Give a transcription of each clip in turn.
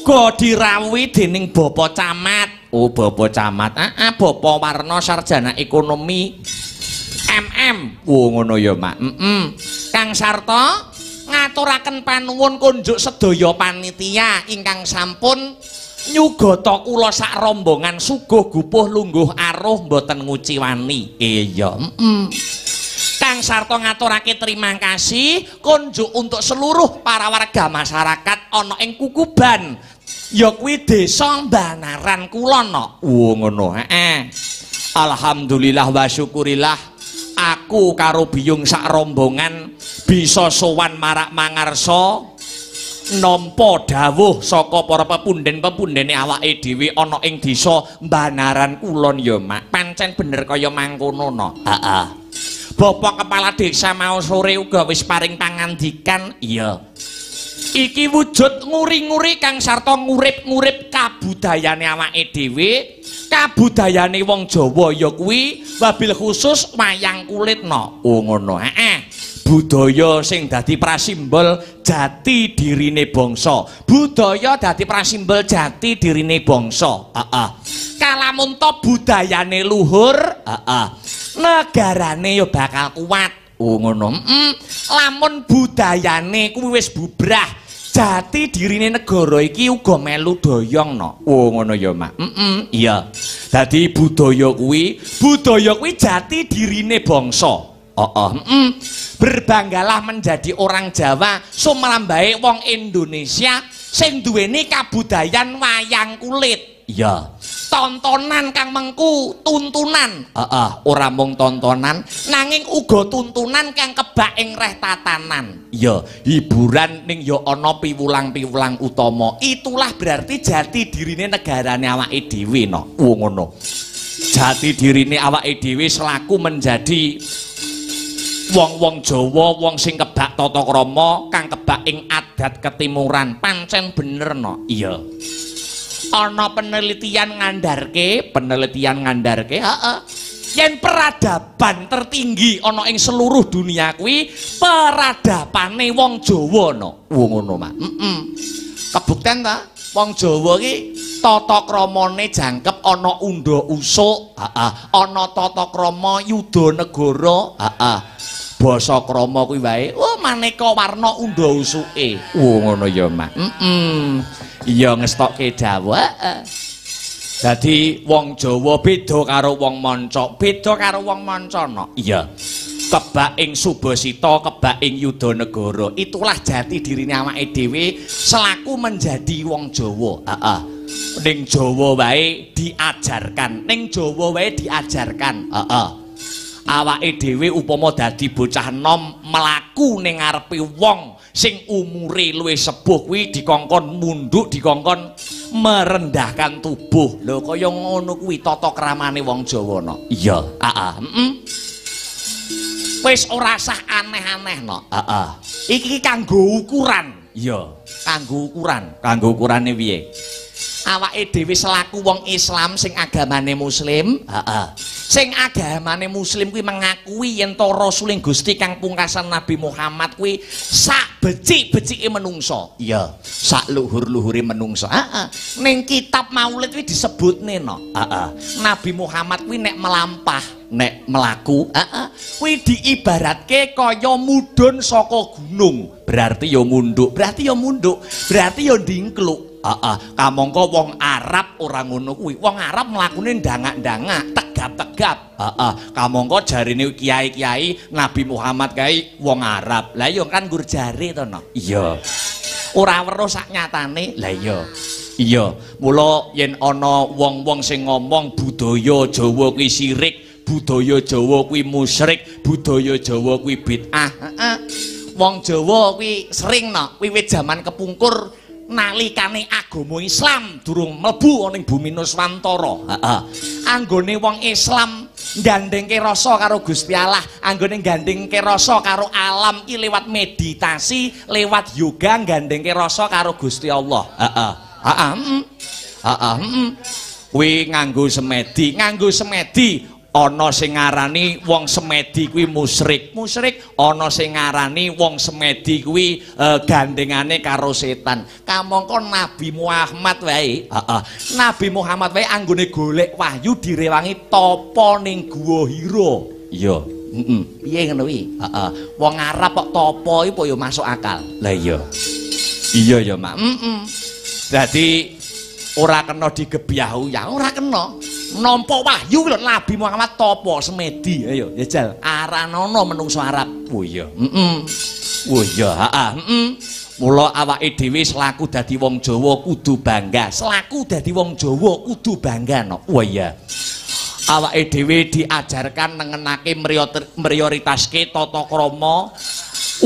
Uga dirawuhi dening Bapak Camat. Oh, Bapak Camat. Heeh, Bapak Warno Sarjana Ekonomi MM. Oh, ngono ya, Mak. Heeh. Kang Sarto ngaturaken panuwun kunjuk sedaya panitia ingkang sampun nyugata kula sak rombongan suguh gupuh lungguh aruh mboten nguciwani. Iya, heeh. Kang Sarto ngaturake terima kasih kunjuk untuk seluruh para warga masyarakat ana ing Kukuban. Ya kuwi desa Banaran Kulon no. Oh, ngono, heeh. Alhamdulillah wa syukurillah aku karo biyung sak rombongan bisa sowan marak mangarsa nampa dawuh saka para pepunden-pepundene awake dhewe ana ing desa Banaran Kulon ya, Mak. Pancen bener kaya mangkono no. Heeh. Bapak Kepala Desa mau sore uga wis paring pangandikan. Iya. Iki wujud nguri-nguri Kang Sarto ngurip-ngurip kabudayane awake dhewe, kabudayane wong Jawa ya kuwi wabil khusus wayang kulit no. Oh ngono, heeh. Budaya sing dadi prasimbol jati dirine bangsa. Budaya dadi prasimbol jati dirine bangsa. Heeh. Kalamunta budayane luhur, heeh. Negarane ya bakal kuat. Oh ngono. Heeh. Lamun budayane kuwi wis bubrah, jati dirine negara iki uga melu doyong no. Oh ngono ya, Mak. Heeh. Iya. Dadi budaya kuwi jati dirine bangsa. Heeh. Heeh. Berbanggalah menjadi orang Jawa, sumrambahe wong Indonesia sing duweni kabudayan wayang kulit. Iya. Tontonan kang mengku tuntunan. Heeh, ora mung tontonan nanging uga tuntunan kang kebak ing reh tatanan. Iya, hiburan ning ya ana piwulang-piwulang utama. Itulah berarti jati dirine negarane awake dhewe no. Oh ngono. Jati dirine awake dhewe selaku menjadi wong-wong Jawa, wong sing kebak tata krama, kang kebak ing adat ketimuran. Pancen bener no. Iya. Ana penelitian ngandharke, heeh. Yen peradaban tertinggi ana ing seluruh dunia kuwi peradabane wong Jawa no. Oh ngono, Mak. Heeh. Kebukten ta? Wong Jawa iki tata kramane jangkep ana undha usuk, heeh. Ana tata krama yuda negara, heeh. Basa krama kuwi wae, oh maneka warna undha usuke. Oh ngono ya, Mak. Heeh. Iya ngestokke dawuh. Heeh. Dadi wong Jawa beda karo wong manca, beda karo wong manca no. Iya. Kebak ing subasita, kebak ing yuda negara. Itulah jati dirine awake dhewe selaku menjadi wong Jawa. Heeh. Ning Jawa wae diajarkan, ning Jawa wae diajarkan. Heeh. Awake dhewe upama dadi bocah enom mlaku ning ngarepe wong sing umure luwih sepuh kuwi dikongkon munduk, dikongkon merendahkan tubuh. Lho kaya ngono kuwi tata kramane wong Jawa no. Iya, heeh, heeh. Wis ora sah aneh-aneh no. Heeh. Iki kanggo ukuran. Iya, kanggo ukuran. Kanggo ukurane piye? Awake dhewe selaku wong Islam sing agamane muslim, heeh. Sing agamane muslim kuwi mengakui yen to Rasuling Gusti kang pungkasan Nabi Muhammad kuwi sak becik-becike menungso. Iya, sak luhur-luhure menungso. Heeh. Ning kitab Maulid kuwi disebutne no. Heeh. Nabi Muhammad kuwi nek melampah, nek mlaku, heeh, kuwi diibaratke kaya mudhun saka gunung. Berarti ya munduk, berarti ya munduk, berarti ya ndingkluk. Heeh, kamangka wong Arab ora ngono kuwi. Wong Arab mlakune ndangak-ndangak, tegap-tegap. Heeh, kamangka jarine kiai-kiai Nabi Muhammad kae wong Arab. Lah iya kan nggur jare to no. Iya. Ora weruh sak nyatane. Lah iya. Iya, mula yen ana wong-wong sing ngomong budaya Jawa kuwi sirik, budaya Jawa kuwi musyrik, budaya Jawa kuwi bid'ah. Heeh. Wong Jawa kuwi sering no, wiwit jaman kepungkur nalikane agama Islam durung mlebu ana ing bumi Nuswantara. Heeh. Anggone wong Islam gandhengke rasa karo Gusti Allah, anggone gandhengke rasa karo alam ki lewat meditasi, lewat yoga gandhengke rasa karo Gusti Allah. Heeh. Heeh. Heeh. Kuwi nganggo semedi, nganggo semedi. Ana sing ngarani wong semedi kuwi musyrik. Musyrik, ana sing ngarani wong semedi kuwi gandengane karo setan. Kamangka Nabi Muhammad wae, heeh. Nabi Muhammad wae anggone golek wahyu direwangi tapa ning Gua Hira. Iya, heeh. Piye ngono kuwi? Heeh. Wong Arab kok tapa iki apa ya masuk akal. Lah iya. Iya ya, Mak. Heeh. Dadi ora kena digebyah ya, ora kena. Nampa wahyu lho Nabi Muhammad tapa semedi. Ayo jajal aranono menungso Arab. Oh iya. Heeh. Oh iya, heeh, heeh. Mula awake dhewe selaku dadi wong Jawa kudu bangga. Selaku dadi wong Jawa kudu bangga no. Oh iya. Awake dhewe diajarkan nengenake mrioritaske tata krama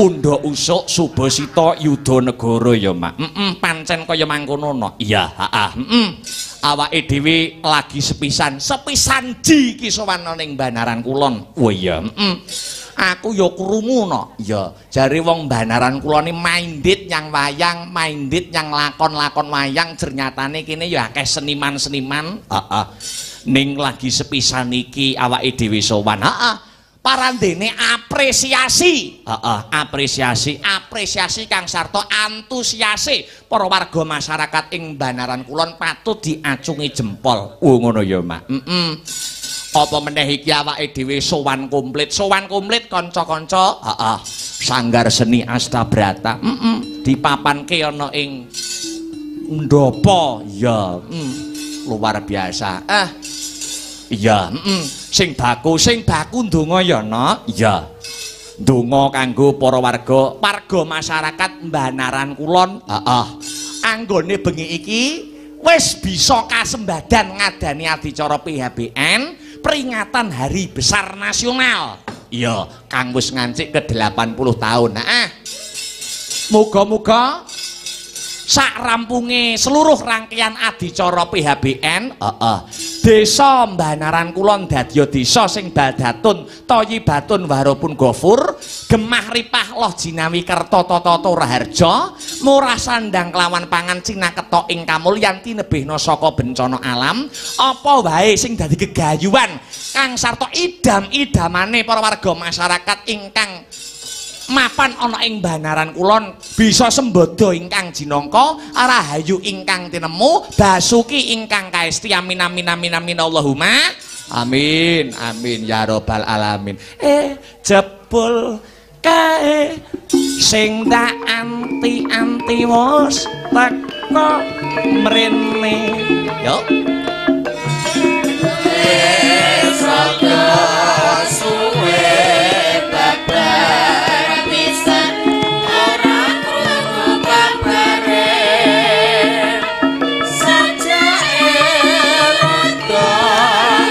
undha usuk subasita yudha negara ya, Mak. Heeh, pancen kaya mangkono no. Iya, heeh, heeh. Awake dhewe lagi sepisan, sepisan ji iki sowan ning Banaran Kulon. Oh iya, heeh. Aku ya krungu no. Iya, jare wong Banaran Kulon iki minded nyang wayang, minded nyang lakon-lakon wayang, jernyatane kene ya akeh seniman-seniman. Heeh. Ning lagi sepisan iki awake dhewe sowan. Heeh. Parandene apresiasi. Heeh, apresiasi, apresiasi Kang Sarto, antusiase para warga masyarakat ing Banaran Kulon patut diacungi jempol. Oh ngono ya, Mak. Heeh. Apa meneh iki awake dhewe sowan komplit, sowan komplit kanca-kanca. Heeh. Sanggar Seni Astabrata. Heeh. Dipapanke ana ing Ndapa. Ya, luar biasa. Ah. Iya, heeh. Sing baku ndonga ya, Nok. Iya. Ndonga kanggo para warga, warga masyarakat Banaran Kulon. Heeh. Anggone bengi iki wis bisa kasembadan ngadani adicara PHBN peringatan Hari Besar Nasional. Iya, kang wis ngancik ke 80 tahun. Heeh. Muga-muga sak rampunge seluruh rangkaian adicara PHBN, heeh. Desa Banaran Kulon dadiya desa sing baldatun thayyibatun warupun gofur, gemah ripah loh jinawi kerta tata raharja, murah sandang kelawan pangan cinaketok ing kamulyan tinebihna saka bencana alam. Apa wae sing dadi gegayuhan Kang Sarto idam-idamane para warga masyarakat ingkang mapan ana ing Banaran Kulon bisa sembodo ingkang jinangka, rahayu ingkang tinemu, basuki ingkang kaesti. Amin amin amin amin Allahumma amin amin ya robbal alamin. Jebul kae sing tak anti-anti wis teko mrene. Yo wis rada suwe babar pisan ora krungu kabare, sajake rada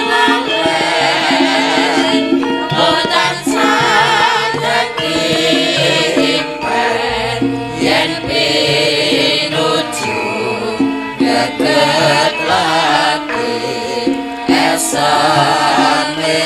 lalen tansah dadi impen yen pinuju geget lati esane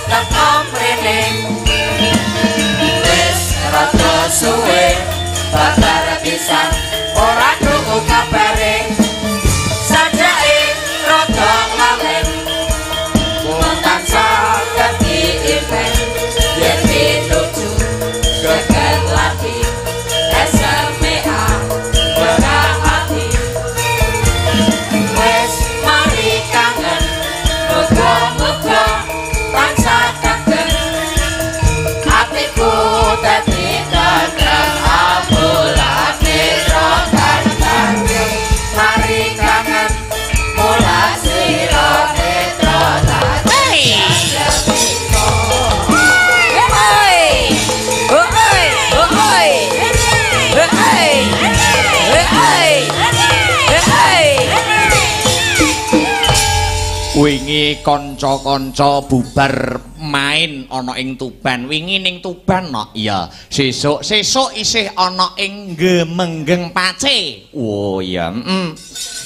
teko mrene wis rada suwe babar pisan ora krungu kabare sajake rada lalen mung tansah dadi impen yen pituju geget lati SMA ora ati wis mari kangen muga-muga tansah kangen atiku dadi tentrem ambulane rokan mari kangen mula sira netra Hei. Oi. Oi. Oi. Oi. Oi. Oi. Wingi kanca-kanca bubar main ana ing Tuban. Wingi ning Tuban no? Iya. Sesuk sesuk isih ana ing Gemenggeng Pace. Oh iya, heeh.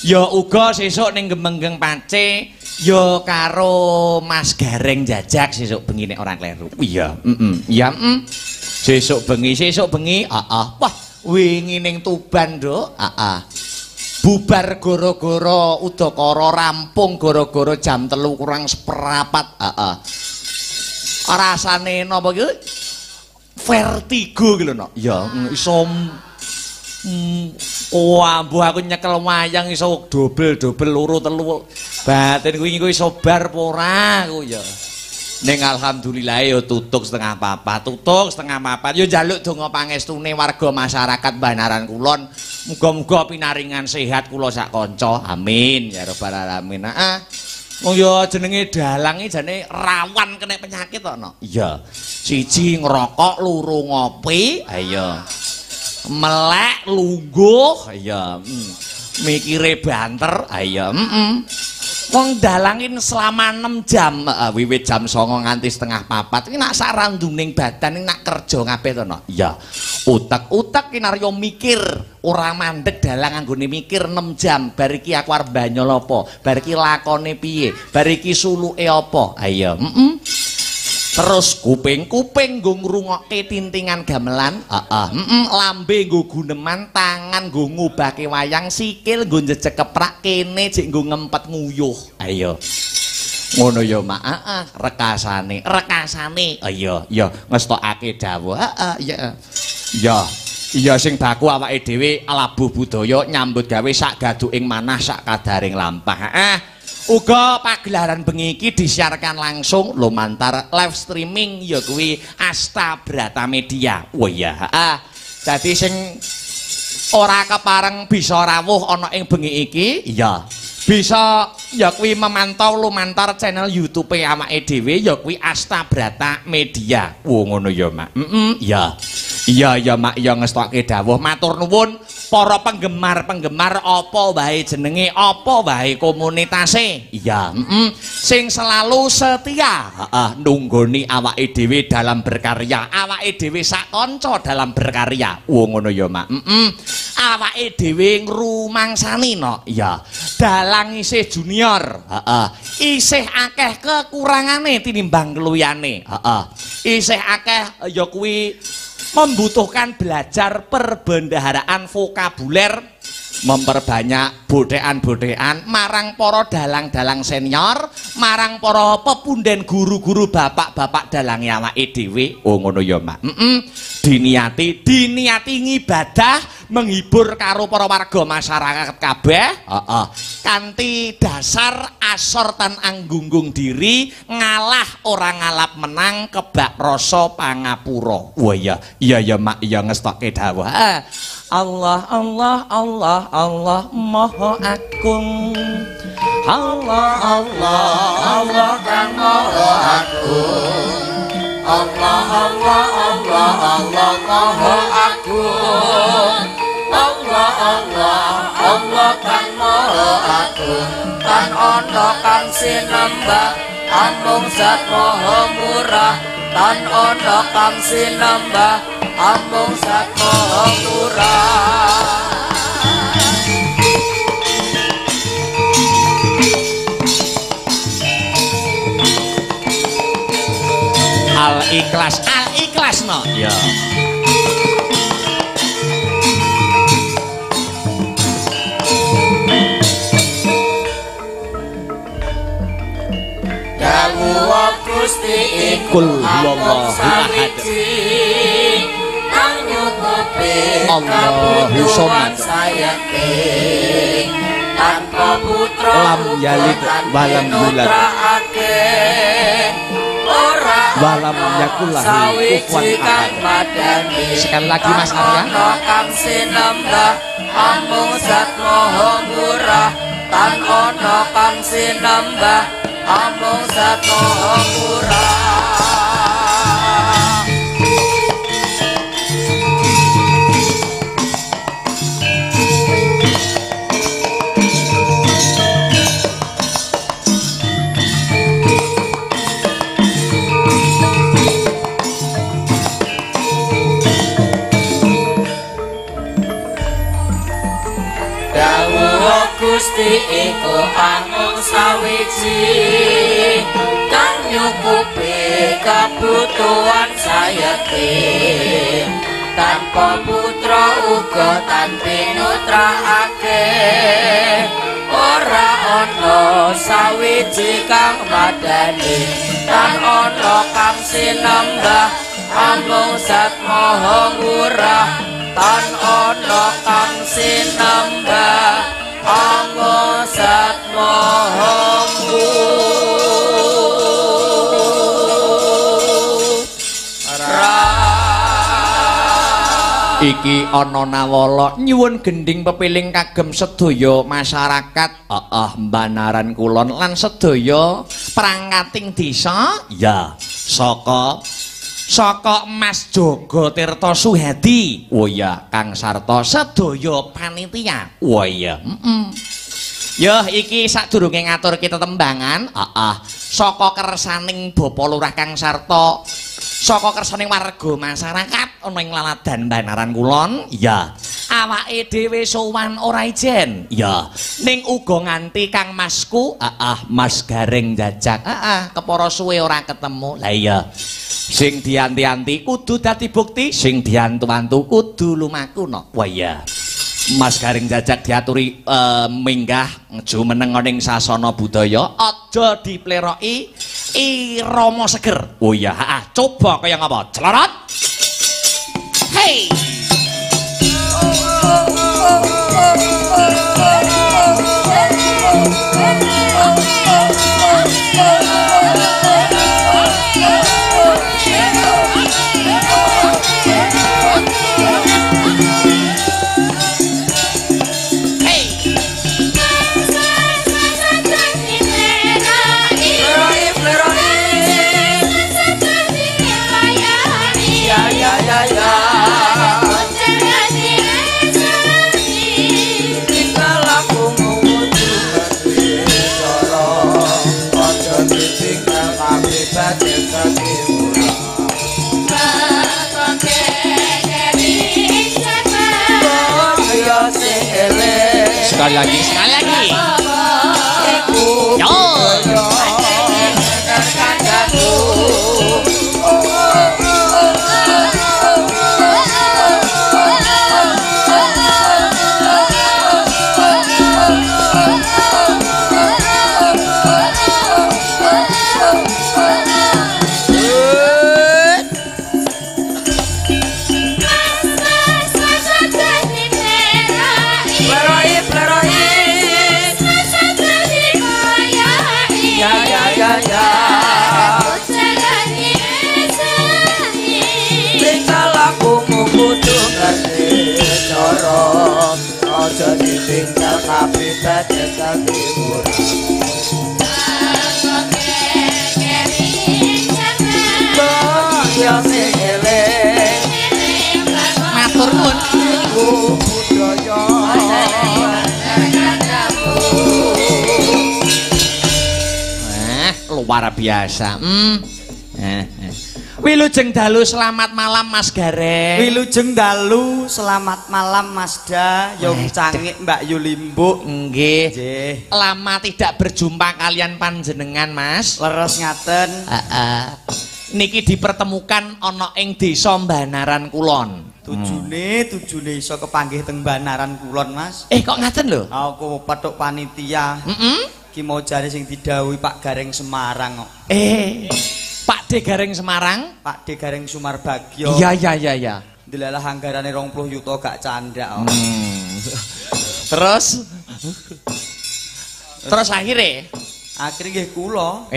Ya uga sesuk ning Gemenggeng Pace ya karo Mas Gareng jajak sesuk bengi nek ora kleru. Iya, heeh. Iya, heeh. Sesuk bengi, heeh. Wah, wingi ning Tuban, Nduk. Heeh. Bubar gara-gara udakara rampung gara-gara jam 2 kurang seprapat. Heeh. Rasane napa iki? Vertigo iki lho, Nok. Ya, iso ambuh aku nyekel wayang iso dobel-dobel loro telu. Batin kuwi iku iso bar apa ora aku ya. Ning alhamdulillah ya tutuk setengah papat, tutuk setengah papat. Ya njaluk donga pangestune warga masyarakat Banaran Kulon. Muga-muga pinaringan sehat kula sak kanca. Amin ya rabbal alamin. Heeh. Wong ya jenenge dalang iki jane rawan kena penyakit kok, Nok. Iya. Siji ngerokok, loro ngopi, ayo. Melek lungguh, iya. Mikire banter, ayo. Wong dalangin selama 6 jam, wiwit jam 09.00 nganti setengah papat. Iki nak sak randuning badan iki nak kerja kabeh to, Nok. Iya. Utek-utek ki naryo mikir, ora mandeg dalang anggone mikir 6 jam. Bar iki aku arep banyol apa? Bar iki lakone piye? Bar iki suluke apa? Ayo, heeh. Terus kuping-kuping nggo ngrungokke tintingan gamelan, heeh, heeh, lambe nggo guneman, tangan nggo ngubahke wayang, sikil nggo njejeg keprak, kene jek nggo ngempet nguyuh. Ayo. Ngono ya, Mak. Heeh, rekasane, rekasane. Iya, iya, ngestokake dawuh. Heeh, iya. Iya. Iya sing baku awake dhewe labuh budaya nyambut gawe sak gaduking manah sak kadaring lampah. Heeh. Uga pagelaran bengi iki disiarkan langsung lumantar live streaming ya kuwi Asta Brata Media. Oh iya, heeh. Dadi sing ora kepareng bisa rawuh ana ing bengi iki, iya. Bisa ya kuwi memantau lumantar channel YouTube awake dhewe ya kuwi Asta Brata Media. Oh ngono ya, Mak. Heeh, iya. Iya ya Mak, ya ngestokke dawuh. Matur nuwun para penggemar-penggemar apa wae jenenge, apa wae komunitase. Iya, heeh. Sing selalu setia, heeh, nunggoni awake dhewe dalam berkarya, awake dhewe sak kanca dalam berkarya. Oh ngono ya, Mak. Heeh. Awake dhewe ngrumangsani, Nok. Iya. Dalang isih junior, heeh. Isih akeh kekurangane tinimbang keluyane, heeh. Isih akeh ya kuwi membutuhkan belajar perbendaharaan vokabuler, memperbanyak botean-botean marang para dalang-dalang senior, marang para pepunden guru-guru bapak-bapak dalange awake dhewe. Oh ngono ya, Mak. Heeh. Diniati, diniati ngibadah, menghibur karo para warga masyarakat kabeh, heeh. Kanthi dasar asor tan anggunggung diri, ngalah ora ngalap menang, kebak rasa pangapura. Wah iya, iya ya Mak, iya ngestokke dawuh. Allah Allah Allah Allah Maha Agung. Allah Allah Allah kang Maha Agung. Allah Allah Allah Allah Maha Agung. Allah Allah Allah kang Maha Agung. Tan ana kang sinembah amung zat maha murah. Tan ana kang sinembah amung zat maha murah. Al ikhlas, al ikhlas no. Ya. Dawuh Gusti iku huwallahu ahad. Kang nyukupi Allahu somad. Tanpa putra lam yalid walam yulad walam yakul lahu kufuwan ahad. Sekali lagi Mas Arya. Kang sinembah amung zat maha murah, tan ana kang sinembah amung zat maha murah. Gusti iku amung sawiji kang nyukupi kabutuhan sayekti, tanpa putra uga tan pinutraake, ora ana sawiji kang madani, tan ana kang sinembah amung zat maha murah, tan ana kang sinembah amung zat maha murah. Iki ana nawala nyuwun gendhing pepiling kagem sedaya masyarakat heeh Banaran Kulon lan sedaya perangkating desa. Ya, saka Mas Jogo Tirta Suhadi. Oh iya, Kang Sarto sedaya panitia. Oh iya, heeh. Yo iki sadurunge ngaturke tetembangan, heeh. Saka kersaning Bapak Lurah Kang Sarto, saka kersaning warga masyarakat ana ing laladan Banaran Kulon, ya. Awake dhewe sowan ora ijen, ya. Ning uga nganti Kang Masku, heeh, Mas Gareng Jajak, heeh, kepara suwe ora ketemu. Lah iya. Sing dianti-anti kudu dadi bukti, sing diantu-antu kudu lumaku no. Wah iya. Mas Gareng Jajak diaturi minggah jumeneng ning sasana budaya, aja dipleroki irama seger. Oh iya, heeh, coba kaya ngapa? Celorot. Hey. Sekali lagi, sekali lagi. Yo. Aja ditinggal kapribat dadi murah. Matur nuwun. Luar biasa. Wilujeng dalu, selamat malam Mas Gareng. Wilujeng dalu, selamat malam Mas Da, Yong Cangik, Mbak Yulimbuk. Nggih. Lama tidak berjumpa kalian panjenengan, Mas. Leres ngaten. Heeh. Niki dipertemukan ana ing Desa Banaran Kulon. Tujune iso kepanggih teng Banaran Kulon, Mas. Kok ngaten lho? Aku petuk panitia. Ki mau jare sing didhawuhi Pak Gareng Semarang kok. Pak D Gareng Semarang? Pak D Gareng Sumarbagyo. Iya. Ndelalah anggarane 20 yuta gak candak kok. Terus akhirnya nggih kula.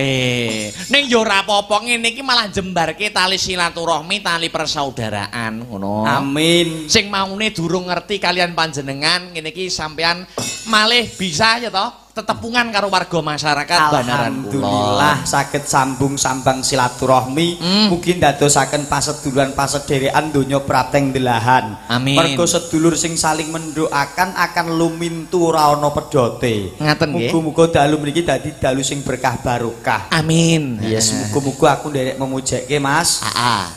Ning yo ora apa-apa, ngene iki malah jembarke tali silaturahmi, tali persaudaraan ngono. Amin. Sing maune durung ngerti kalian panjenengan, ngene iki sampean malih bisa ya toh tetepungan karo warga masyarakat Banaran Kulon. Alhamdulillah saged sambung sambang silaturahmi, mugi ndadosaken paseduluran pasederekan donya prapteng delahan. Amin. Mergo sedulur sing saling mendoakan akan lumintu ora ana pedote. Ngaten nggih. Muga-muga dalu mriki dadi dalu sing berkah barokah. Amin. Yes, muga-muga aku nderek memujeke, Mas.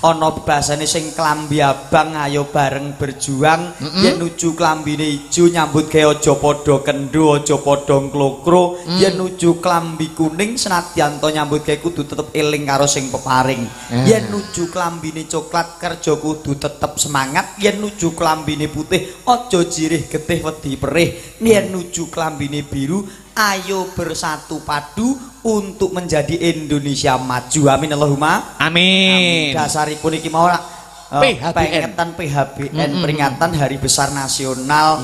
Ana bebasane sing klambi abang ayo bareng berjuang yen nuju klambine ijo nyambut gawe aja padha kendho, aja padha nglokro, yen nuju klambi kuning senadyan to nyambut gawe kudu tetep eling karo sing peparing. Yen nuju klambine coklat kerja kudu tetep semangat, yen nuju klambine putih aja jirih getih wedi perih, yen nuju klambine biru ayo bersatu padu untuk menjadi Indonesia maju. Amin Allahumma amin. Dasaripun iki mau PHBN. Pengetan PHBN, peringatan Hari Besar Nasional,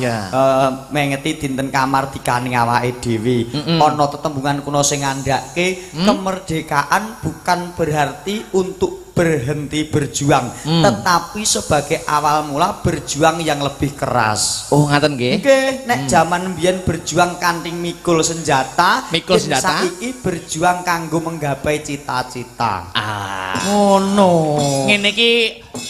mengeti dinten kamardikane awake dhewe. Ana tetembungan kuno sing ngandhake kemerdekaan bukan berarti untuk berhenti berjuang, tetapi sebagai awal mula berjuang yang lebih keras. Oh, ngaten nggih. Nggih, nek jaman mbiyen berjuang kanthi mikul senjata, saiki berjuang kanggo menggapai cita-cita. Ngono. Ngene iki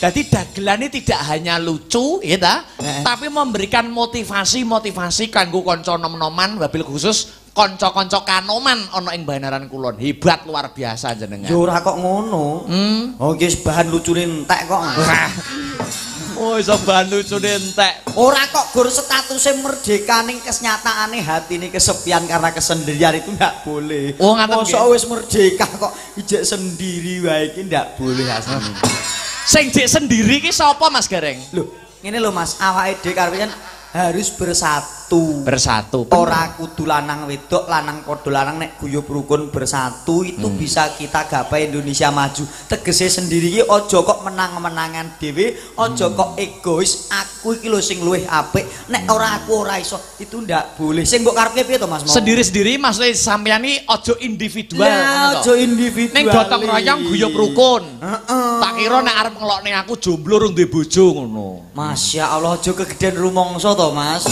dadi dagelane tidak hanya lucu, ya ta, tapi memberikan motivasi-motivasi kanggo kanca nom-noman, wabil khusus kanca-kanca kanoman ana ing Banaran Kulon. Hebat luar biasa jenengan. Yo ora kok ngono. Oh iki bahan lucune entek kok. Oh iso bahan lucune entek. Ora kok gur statuse merdeka ning kenyataane hatine kesepian karena kesendirian itu ndak boleh. Oh ngaten nggih. Mosok wis merdeka kok ijek sendiri wae iki ndak boleh asline. Sing jek sendiri iki sapa Mas Gareng? Lho, ngene lho Mas, awake dhewe karepe kan harus bersatu. Bersatu. Ora kudu lanang wedok, lanang padha lanang nek guyub rukun bersatu itu bisa kita gapai Indonesia maju. Tegese sendiri iki aja kok menang-menangan dhewe, aja kok egois, aku iki lho sing luwih apik, nek ora aku ora iso. Itu ndak boleh. Sing mbok karepke piye to Mas? Sendiri-sendiri maksudnya sampeyan iki aja individual. Lah, aja individual. Ning gotong royong guyub rukun. Tak kira nek arep ngelokne aku jomblo rung duwe bojo ngono. Masya Allah, aja kegeden rumangsa to Mas.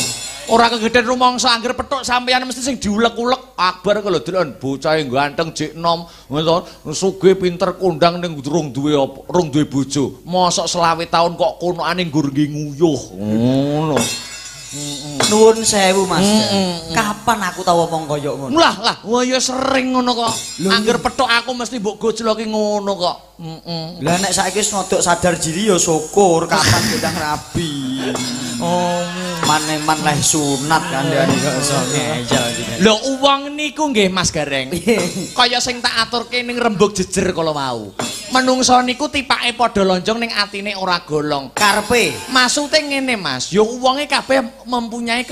Ora kegeden rumangsa, angger petuk sampeyan mesti sing diulek-ulek. Akbar ku lho delon bocahe ganteng jek nom, ngono sugih pinter kondang ning rung duwe apa, rung duwe bojo. Mosok 25 tahun kok konokane nggur nguyuh. Ngono. Nuwun sewu Mas. Kapan aku tau omong kaya ngono? Lah lah, wah ya sering ngono kok. Angger petuk aku mesti mbok gojloki ngono kok. Lah nek saiki wis rodok sadar diri ya syukur, kapan ndang rabi. Oh, maneman leh sunat kandhane kok iso ngeyel iki. Lho wong niku nggih Mas Gareng. Kaya sing tak aturke ning rembug jejer kala wau. Menungso niku tipake padha lonjong ning atine ora golong. Karepe? Maksude ngene Mas, ya wonge kabeh mempunyai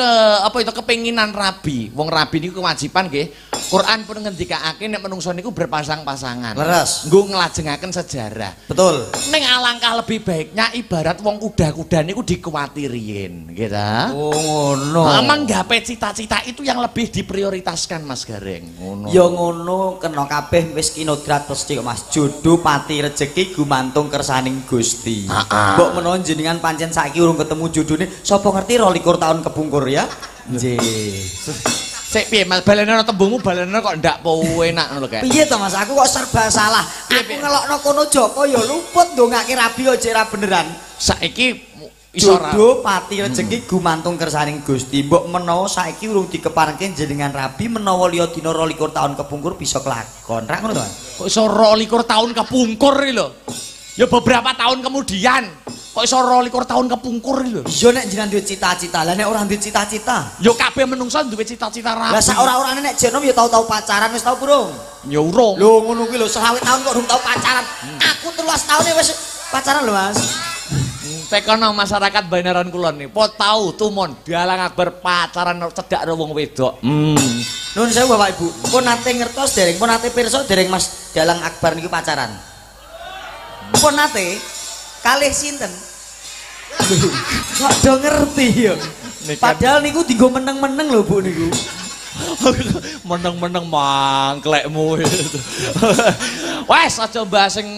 kepenginan rabi. Wong rabi niku kewajiban nggih. Quran pun ngendikake nek menungso niku berpasang-pasangan. Leres. Nggo nglajengaken sejarah. Betul. Ning alangkah lebih baiknya ibarat wong kuda-kuda niku dikuatiriin, nggih ta? Oh ngono. Manggape cita-cita itu yang lebih diprioritaskan Mas Gareng. Ngono. Ya ngono, kena kabeh wis kinodrat pasti kok Mas. Jodoh pati rejeki gumantung kersaning Gusti. Mbok menawa jenengan pancen saiki urung ketemu jodone, sapa ngerti 22 tahun kepungkur ya? Nggih. Sik piye Mas, balenono tembungmu balenono kok ndak enak ngono lho kek. Piye to Mas, aku kok serba salah. Aku ngelokno kono Joko ya luput ndongake rabi aja ra beneran. Saiki iso ra. Jodoh pati rejeki gumantung kersaning Gusti. Mbok menawa saiki urung dikeparengke jenengan rabi, menawa liya dina 22 tahun kepungkur bisa kelakon. Ra ngono to Mas? Kok iso 22 tahun kepungkur iki lho. Ya beberapa tahun kemudian. Kok iso 22 tahun kepungkur iki lho. Iya nek jenengan duwe cita-cita, lah nek ora duwe cita-cita. Ya kabeh menungsa duwe cita-cita rapi. Lah sak ora-orane nek jenom ya tau-tau pacaran wis tau burung? Ya urung. Lho ngono kuwi lho, 25 tahun kok urung tau pacaran. Aku 13 tahun wis pacaran lho, Mas. Tekono masyarakat Banaran Kulon nih, po tau tumon Dalang Akbar pacaran cedak karo wong wedok. Nuwun sewu Bapak Ibu, pun nate ngertos dereng, pun nate pirsa dereng Mas Dalang Akbar niku pacaran. Pun nate kalih sinten? Kok do ngerti ya. Padahal niku dienggo meneng-meneng lho Bu niku. Meneng-meneng mangklekmu. Wes aja bahas sing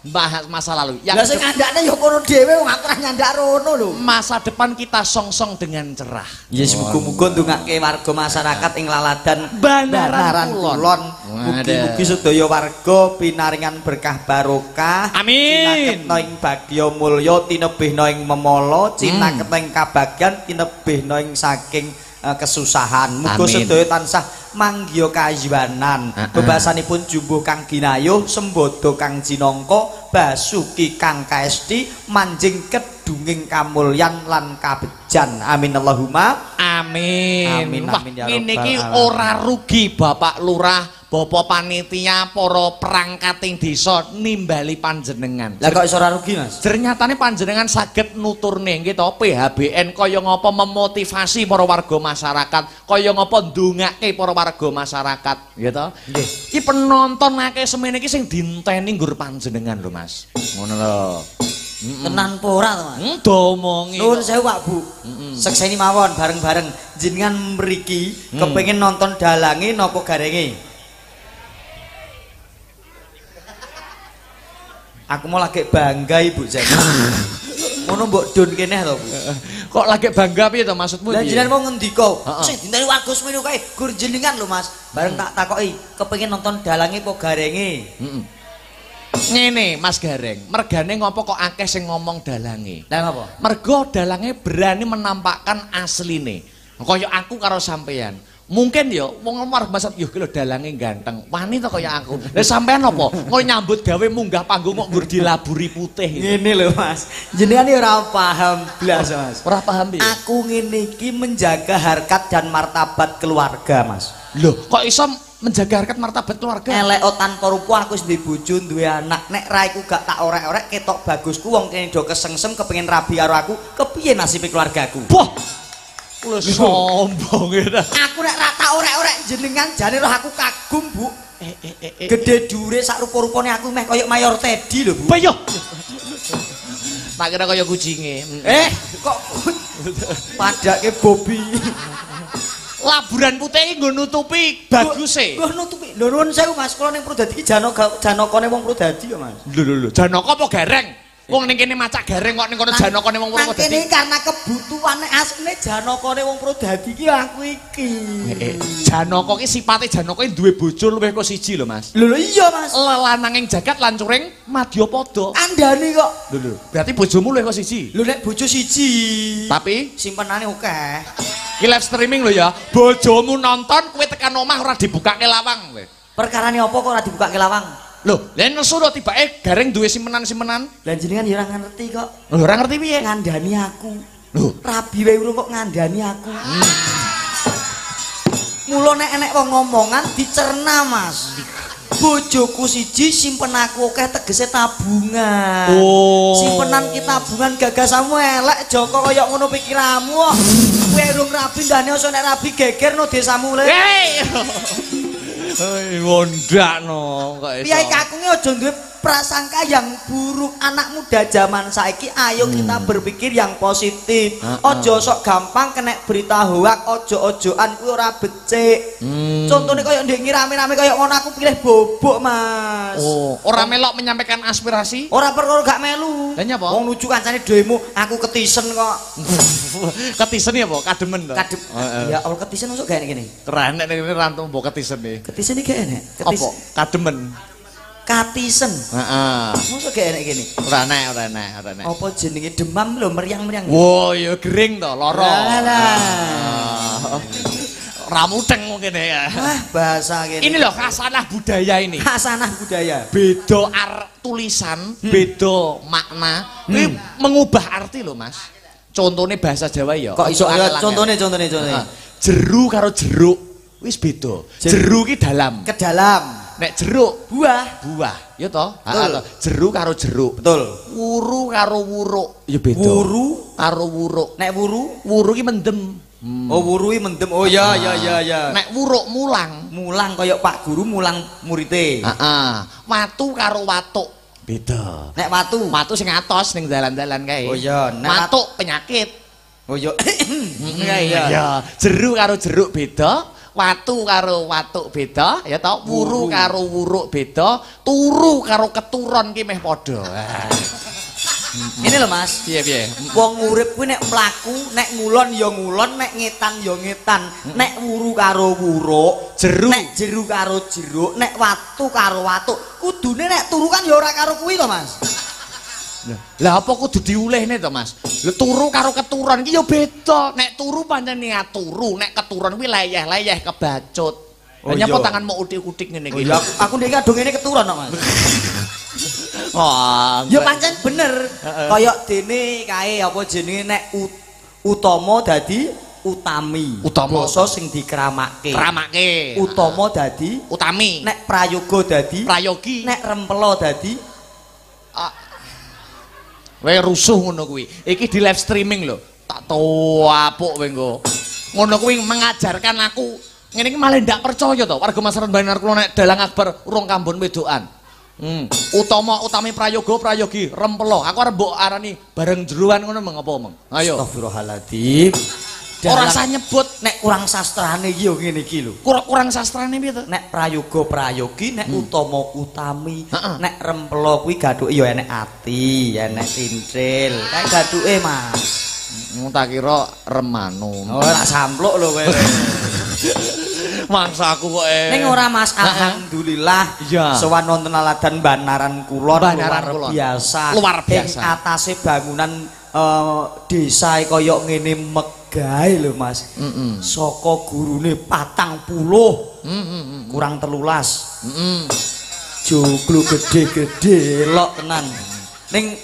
bahas masa lalu. Lah sing ngandakne ya kono dhewe wong aku ora nyandak rono lho. Masa depan kita song-song dengan cerah. Ya muga-muga ndongake warga masyarakat ing laladan Banaran Kulon. Mugi-mugi sedaya warga pinaringan berkah barokah. Amin. Cinaketna ing bagya mulya, tinebihna ing memala, cinaketna ing kabagyan, tinebihna ing saking kesusahan. Muga sedaya tansah manggiya kayuwanan. Bebasanipun jumbuh kang ginayuh, sembodo kang jinangka, basuki kang kaesti, manjing kedunging kamulyan lan kabejan. Amin Allahumma. Amin. Amin, amin ya rabbal alamin. Ngene iki ora rugi Bapak Lurah, Bapak panitia, para perangkating desa nimbali panjenengan. Lah kok iso ora rugi, Mas? Jernyatane panjenengan saged nuturne nggih to PHBN kaya ngapa memotivasi para warga masyarakat, kaya ngapa ndongake para warga masyarakat, nggih to? Nggih. Iki penonton akeh semene iki sing dinteni nggur panjenengan lho, Mas. Ngono lho. Tenan apa ora to, Mas? Domongi. Nuwun sewu Pak Bu. Sekseni mawon bareng-bareng jenengan mriki kepengin nonton dalange napa garenge? Aku mau lagi bangga Ibu Jen. Ngono mbok don kene to, Bu. Kok lagi bangga piye to maksudmu? Lah jenengan mau ngendika, sing dinteni warga semene kae gur jenengan lho, Mas. Bareng tak takoki, kepengin nonton dalange apa garenge? Ngene Mas Gareng, mergane ngopo kok akeh sing ngomong dalange? Lah ngopo? Mergo dalange berani menampakkan asline. Kaya aku karo sampean. Mungkin ya wong warga masyarakat yo iki lho dalange ganteng, wani to kaya aku. Lah sampean apa? Kok nyambut gawe munggah panggung kok nggur dilaburi putih. Ngene lho Mas, jenengan iki ora paham blas Mas. Ora paham piye? Aku ngene iki menjaga harkat dan martabat keluarga Mas. Lho, kok iso menjaga harkat martabat keluarga? Elek tanpa rupa aku wis duwe bojo, duwe anak. Nek raiku gak tak orek-orek ketok bagusku wong kene do kesengsem kepengin rabi karo aku, kepiye nasibe keluargaku? Wah. Lho sombong ya. Aku nek ra tak orek-orek jenengan jane roh aku kagum, Bu. Gede dure sak rupa-rupane aku meh koyo Mayor Teddy lho, Bu. Bayo. Tak kira kaya kucinge. Kok padake Bobby. Laburan putih iki nggo nutupi baguse. Nggo nutupi. Lho nuwun sewu Mas, kula ning Purwodadi iki janakane wong Purwodadi ya, Mas. Lho lho lho, janaka apa gareng? Wong ning kene macak gareng kok ning kono janakane wong Purwodadi. Nang kene karena kebutuhan nek asline janakane wong Purwodadi iki aku iki. Janaka iki sipate janaka iki duwe bojo luwih kok siji lho, Mas. Lho lho iya, Mas. Lelananging jagat lancuring madyapada. Andane kok. Lho lho, berarti bojomu luwih kok siji. Lho nek bojo siji. Tapi simpenane akeh. Iki live streaming lho ya. Bojomu nonton kowe tekan omah ora dibukake lawang kowe. Perkarane apa kok ora dibukake lawang? Lho, lha nesu to tibake gareng duwe simpenan-simpenan. Lah jenengan ya ora ngerti kok. Lho ora ngerti piye? Ngandani aku. Lho, rabi wae urung kok ngandani aku. Mula nek enek wong ngomongan dicerna, Mas. Bojoku siji simpen aku akeh tegese tabungan. Oh. Simpenan ki tabungan gagasanmu elek Joko kaya ngono pikiranmu. Kowe urung rabi ndane aja nek rabi geger no desamu le. Hei. Hei, wondakno kok iso. Piye kakunge aja duwe prasangka yang buruk. Anak muda zaman saiki ayo kita berpikir yang positif. Aja sok gampang kena berita hoak, ojo-ojoan kuwi ora becik. Contone kaya ndek rame-rame kaya ngono aku pilih bobok, Mas. Oh, ora melok menyampaikan aspirasi? Ora perkara gak melu. Lah nyapa? Wong nuju kancane demo, aku ketisen kok. Ketisen ya apa? Kademen to? Kadem. Ya Allah ketisen masuk gak enek kene. Keren nek ngene rantung mbok ketisen iki. Ketisen iki gak enek. Apa? Kademen. Katisen. Heeh. Mosok gak enek kene. Ora enek, ora enek, ora enek. Apa jenenge demam lho meriang-meriang. Wo, ya gering to, lara. Lah. Ramudeng mungkin ya. Ah, bahasa kene. Ini loh khasanah budaya ini. Khasanah budaya. Beda tulisan, beda makna. Ini mengubah arti loh, Mas. Contohnya bahasa Jawa ya. Kok iso contohnya. Jeru karo jeruk wis beda. Jeru ki dalam. Ke dalam. Nek jeruk buah. Buah, ya toh? Heeh. Jeru karo jeruk. Betul. Wuru karo wuruk ya beda. Wuru karo wuruk. Nek wuru, wuru ki mendem. Oh, wuru ki mendem. Oh ya ya. Nek wuruk mulang. Mulang kaya Pak Guru mulang murite. Heeh. Watu karo watuk beda. Nek watu, watu sing atos ning dalan-dalan kae. Oh iya, nek watuk penyakit. Oh iya. Iya. Jeru karo jeruk beda. Watu karo watuk beda, ya toh? Wuru karo wuruk beda, turu karo keturon ki meh padha. Ini lho Mas. Piye-piye? Wong urip kuwi nek mlaku, nek ngulon ya ngulon, nek ngetan ya ngetan, nek wuru karo wuruk, jeru, nek jeru karo jeruk, nek watu karo watuk. Kudune nek turu kan ya ora karo kuwi to, Mas. Lah apa kudu diulehne to, Mas? Lho turu karo keturon iki ya beda. Nek turu pancen niat turu, nek keturon kuwi leyeh-leyeh kebacut. Oh, nyapa tanganmu utik-utik ngene iki? Oh, iya, aku ndek kadung ngene keturon kok, Mas. Wah, ya pancen bener. Kaya dene kae apa jenenge nek utama dadi utami. Utama basa sing dikramake. Kramake. Utama dadi utami. Nek prayoga dadi prayogi. Nek rempela dadi Kowe rusuh ngono kuwi. Iki di live streaming lho. Tak tuapuk kowe engko. Ngono kuwi mengajarkan aku. Ngene iki malah ndak percaya to. Warga masyarakat Banjar kula nek dalang akbar urung kambon wedokan. Utama utami prayoga prayogi rempela. Aku arep mbok arani bareng jeroan ngono meng apa meng. Ayo. Astagfirullahaladzim. Ora usah nyebut nek kurang sastrane iki yo ngene iki lho. Kurang sastrane piye to? Nek prayoga prayogi, nek utama utami, nek rempela kuwi gathuke ya enek ati, enek tincil. Kae gathuke, Mas. Tak kira remano. Oh, tak sampluk lho kowe. Mangsa aku kok. Ning ora Mas, alhamdulillah. Sowan wonten Laladan Banaran Kulon luar biasa. Luar biasa. Ing atase bangunan desa kaya ngene megahe lho Mas. Saka gurune 40. Kurang 13. Joglo gede-gede elok tenan. Ning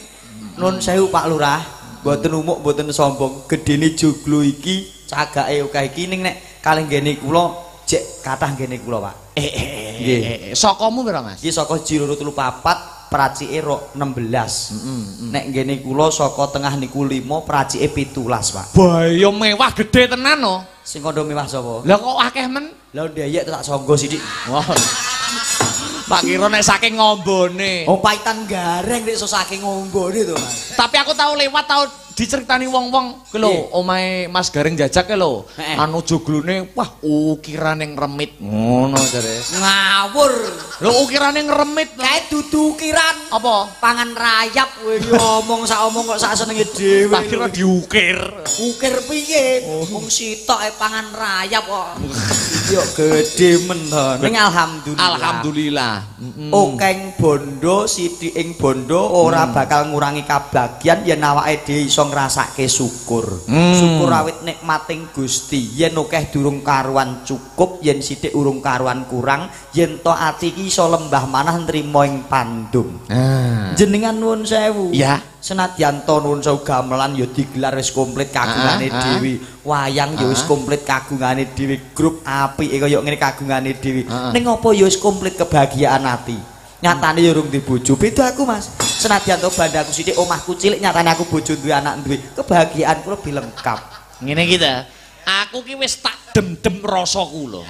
nun sewu Pak Lurah, mboten umuk mboten sombong, gedene joglo iki cagake akeh iki ning nek kalih nggene kula jek kathah nggene kula Pak. Nggih. Sakamu pira Mas? Iki saka 1 2 3 4 pracike 16. Nek nggene kula saka tengah niku 5 pracike 17, Pak. Bayo mewah gede tenan no. Sing kandha mewah sapa? Lah kok akeh men? Lah ndeyek tak sangga sithik. Wah. Tak kira nek saking ngombone. Oh paitan gareng nek iso saking ngombone to, Mas. Tapi aku tau lewat tau diceritani wong-wong kuwi lho, omahe Mas Gareng jajak lho. Anu joglone wah ukirane ngremit. Ngono jare. Ngawur. Lho ukirane ngremit. Kae dudu ukiran. Apa? Pangan rayap kowe iki omong sak omong kok sak senenge dhewe. Tak kira diukir. Ukir piye? Wong sitoke pangan rayap kok. Yo gedhe men to. Ning alhamdulillah. Alhamdulillah. Okeng bondo sithiking bondo ora bakal ngurangi kabagyan yen awake dhewe iso ngrasake syukur. Syukur awit nikmating Gusti. Yen akeh durung karuan cukup, yen sithik urung karuan kurang, yen to ati iki iso lembah manah nrimo ing pandum. Jenengan nuwun sewu. Ya. Senadyan to nuwun sewu gamelan ya digelar wis komplit kagungane dhewe. Wayang ya wis komplit kagungane dhewe. Grup apike kaya ngene kagungane dhewe. Ning apa ya wis komplit kebahagiaan ati. Nyatane ya urung duwe bojo. Beda aku, Mas. Senadyan to bandaku sithik, omahku cilik, nyatane aku bojo duwe anak duwe. Kebahagiaanku lebih lengkap. Ngene iki ta. Aku ki wis tak dem-dem rasaku lho.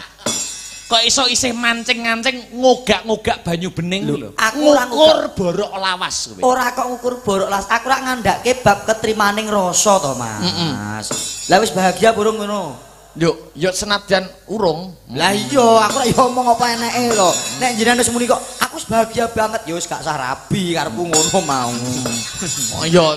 Kok iso isih mancing-mancing ngogak-ngogak banyu bening lho. Aku ora ngukur borok lawas kowe. Ora kok ngukur borok lawas. Aku ora ngandhake bab ketrimaning rasa to, Mas. Lah wis bahagia burung ngono. Yo, yo senadyan urung. Lah iya, aku ora yo omong apa eneke lho. Nek jenengan wis muni kok aku wis bahagia banget, ya wis gak usah rabi karepku ngono mau. Oh iya,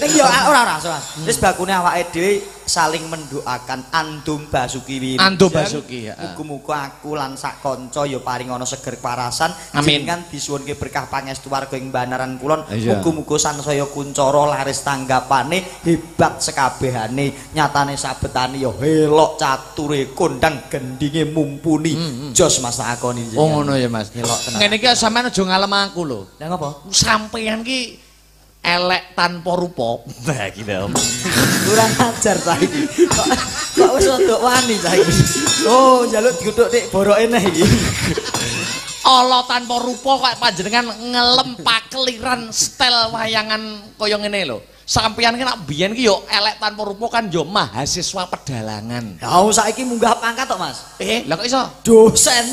Ning yo ora ora, Mas. Wis bakune awake dhewe saling mendoakan Andum Basuki Wirujeng. Andum Basuki, ya. Muga-muga aku lan sak kanca ya paring ana seger kewarasan. Jenengan disuwunke berkah pangestu warga ing Banaran Kulon. Muga-muga sansaya kuncara laris tanggapane, hebat sekabehane. Nyatane sabetane ya helok cature kondang gendinge mumpuni. Jos Mas tak akoni. Oh ngono ya Mas. Helok tenan. Ngene iki sampean aja ngalem aku lho. Lah ngopo? Sampean ki elek tanpa rupa. Nah iki lho. Kurang ajar saiki. Kok wis rodok wani saiki. Oh, njaluk diguthuk nek boroke neh iki. Ala tanpa rupa kok panjenengan ngelem pakeliran setel wayangan kaya ngene lho. Sampeyan ki nek biyen ki yo elek tanpa rupa kan yo mahasiswa pedalangan. Lah saiki munggah pangkat tok, Mas. Lah kok iso? Dosen.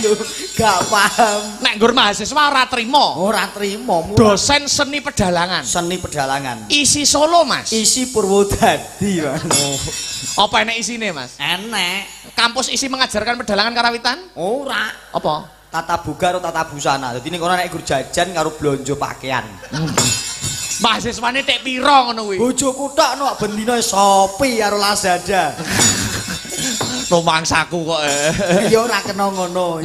Lho, gak paham. Nek nggur mahasiswa ora trimo. Ora trimo. Dosen seni pedalangan. Seni pedalangan. Isi Solo, Mas. Isi Purwodadi, Mas. Apa enek isine, Mas? Enek. Kampus isi mengajarkan pedalangan karawitan? Ora. Apa? Tata boga karo tata busana. Dadi ning kono nek gur jajan karo blonjo pakaian. Mahasiswane tek pira ngono kuwi? Bojoku tok no ben dina Shopee karo Lazada. Rumangsaku kok. Ya ora kena ngono.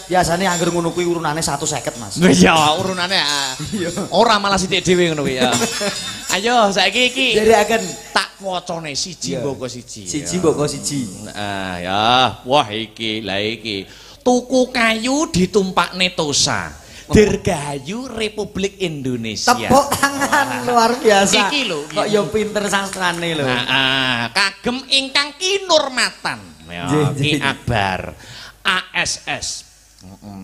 Biasane angger ngono kuwi urunane 150, Mas. Iya, urunane. Ora malah sithik dhewe ngono kuwi ya. Ayo saiki iki nderekaken tak wacane siji mboko siji. Siji mboko siji. Heeh ya. Wah iki, lah iki. Tuku kayu ditumpakne tosa. Dirgahayu Republik Indonesia. Tepuk tangan luar biasa. Iki lho, kok ya pinter sastrane lho. Heeh, kagem ingkang kinurmatan. Ya, Ki Akbar ASS.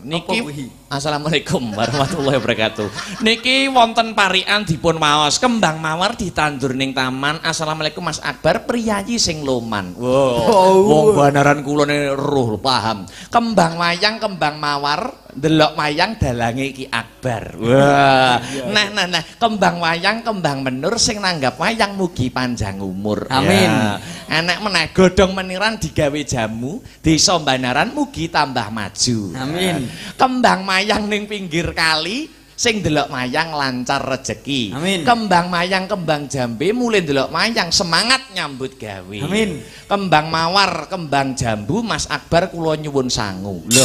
Niki assalamualaikum warahmatullahi wabarakatuh. Niki wonten parikan dipun waos kembang mawar ditandur ning taman. Assalamualaikum Mas Akbar, priyayi sing loman. Wow, wong banaran kula ne roh paham. Kembang wayang kembang mawar ndelok wayang dalange Ki Akbar. Wah. Nah nah nah, kembang wayang kembang menur sing nanggap wayang mugi panjang umur. Amin. Enek meneh godhong meniran digawe jamu, desa Banaran mugi tambah maju. Amin. Kembang mayang ning pinggir kali sing ndelok mayang lancar rejeki. Amin. Kembang mayang kembang jambe mulih ndelok mayang semangat nyambut gawe. Amin. Kembang mawar kembang jambu Mas Akbar kula nyuwun sangu. Lho.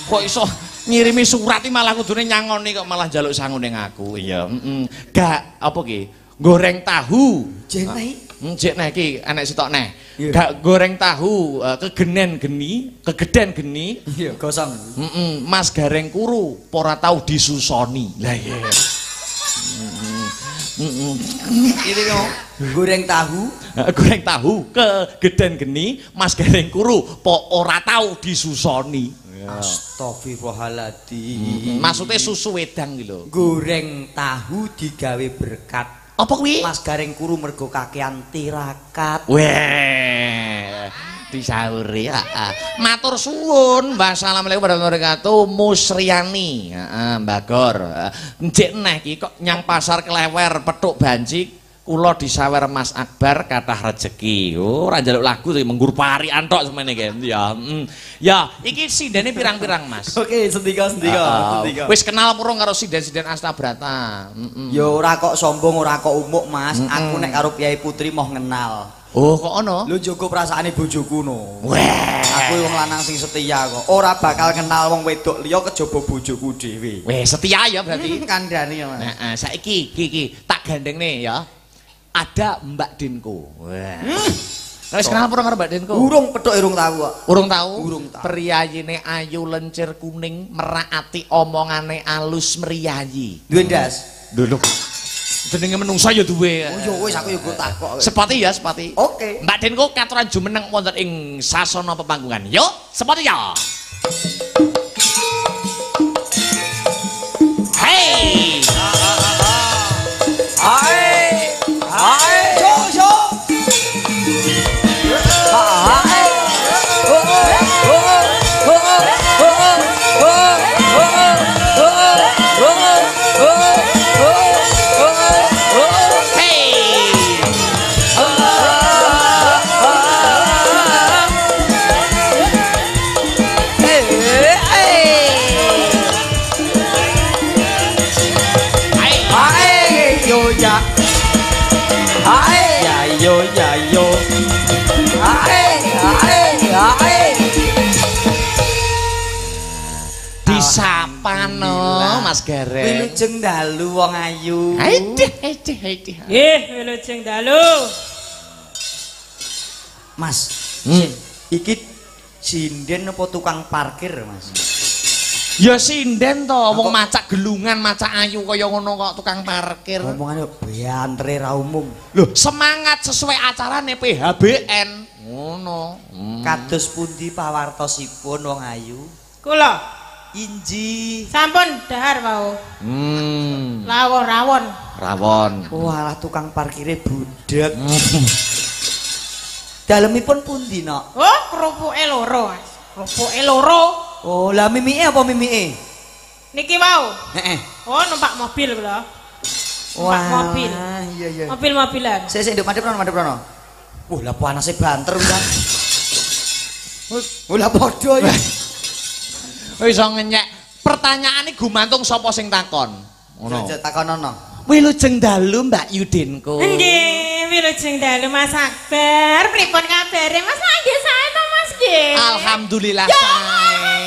Kok iso ngirimi surat iki malah kudune nyangoni kok malah njaluk sangu ning aku. Iya, heeh. Gak apa ki? Goreng tahu. Jek Jek neh iki enek sitok neh. Gak goreng tahu kegenen geni, kegeden geni. Iya, gosong. Heeh, Mas Gareng kuru ora tau disusoni. Lah iya. Heeh. Iki kok goreng tahu, goreng tahu kegeden geni, Mas Gareng kuru po ora tau disusoni. Astagfirullahaladzim. Maksudnya susu wedang iki lho. Goreng tahu digawe berkat. Apa kuwi? Mas Gareng kuru mergo kakean tirakat. Weh, disauri. Heeh. Matur suwun, Mbah. Assalamualaikum warahmatullahi wabarakatuh. Musriani, heeh, Mbah Gor. Njek neh iki kok nyang pasar Klewer petuk banci kula disawer Mas Akbar kathah rejeki. Oh, ora njaluk lagu to menggur parikan tok semene iki. Ya, Ya, iki sindene pirang-pirang, Mas. Oke, sendika. Wis kenal purung karo sinden-sinden Astabrata. Ya ora kok sombong, ora kok umuk, Mas. Aku nek karo Kyai Putri moh ngenal. Oh, kok ono? Lho njogo perasaane bojoku no. Weh, aku wong lanang sing setia kok. Ora bakal kenal wong wedok liya kejaba bojoku dhewe. Weh, setia ya berarti. Kandhane ya, Mas. Heeh, saiki iki tak gandengne ya. Ada Mbak Dinko. Wah. Wis kenal purung karo Mbak Dinko? Urung petuk urung tau kok. Urung tau? Urung tau. Priyayine ayu lencir kuning, merak ati omongane alus mriyayi. Duwe ndas. Lho. Jenenge menungsa ya duwe. Oh ya wis aku ya go takok. Sepati ya, sepati. Oke. Mbak Dinko katuran jumeneng wonten ing sasana pepanggungan. Yo, sepati ya. Hey. Hai. Hai. Yo yo. Hai. Oh oh oh oh oh oh oh oh. Hey. Hey. Mas Gareng. Wilujeng dalu wong ayu. Aduh, aduh, aduh. Nggih, wilujeng dalu. Mas, iki sinden apa tukang parkir, Mas? Ya sinden to, wong macak gelungan, macak ayu kaya ngono kok tukang parkir. Omongane bantere ra umum. Loh, semangat sesuai acarane PHBN. Ngono. Kados pundi pawartosipun wong ayu? Kula inji. Sampun dahar wau. Lawuh rawon. Rawon. Walah tukang parkire budheg. Dalemipun pundi, Nok? Oh, kerupuke loro, Mas. Kerupuke loro. Oh, lah mimike apa mimike? Niki wau. Heeh. Oh, numpak mobil kula. Numpak mobil. Iya, iya. Mobil-mobilan. Sik sik nduk madhep rono, madhep rono. Wah, lah panase banter udah. Wah, lah padha ya. Wis iso ngenyek. Pertanyaane gumantung sapa sing takon. Ngono. Takon ana. Wilujeng dalu Mbak Yudinku. Nggih, wilujeng dalu Mas Akbar. Pripun kabare Mas? Nggih sae to Mas nggih. Alhamdulillah ya, sae.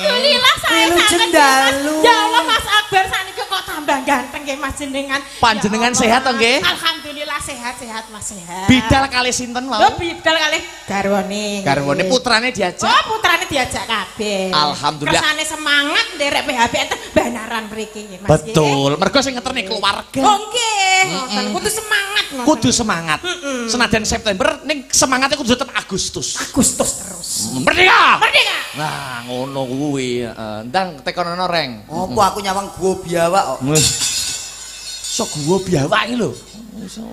Alhamdulillah sae wilujeng dalu. Ya Allah Mas Akbar sakniki kok tambah ganteng nggih Mas jenengan. Panjenengan ya sehat to nggih? Alhamdulillah sehat-sehat Mas sehat. Bidal kalih sinten wau? Lho bidal kalih garwane. Garwane putrane diajak. Oh, putrane diajak kabeh. Alhamdulillah. Kersane semangat nderek PHBN teng Banaran mriki nggih Mas. Betul. Mergo sing ngeterne keluarga. Oh nggih, ngoten. Kudu semangat ngoten. Kudu semangat. Senajan September ning semangatnya kudu tetep Agustus. Agustus terus. Merdeka. Merdeka. Nah, ngono kuwi. Ndang tekonono Reng. Apa aku nyawang gua biawak kok. Sok gua biawak iki lho. Iso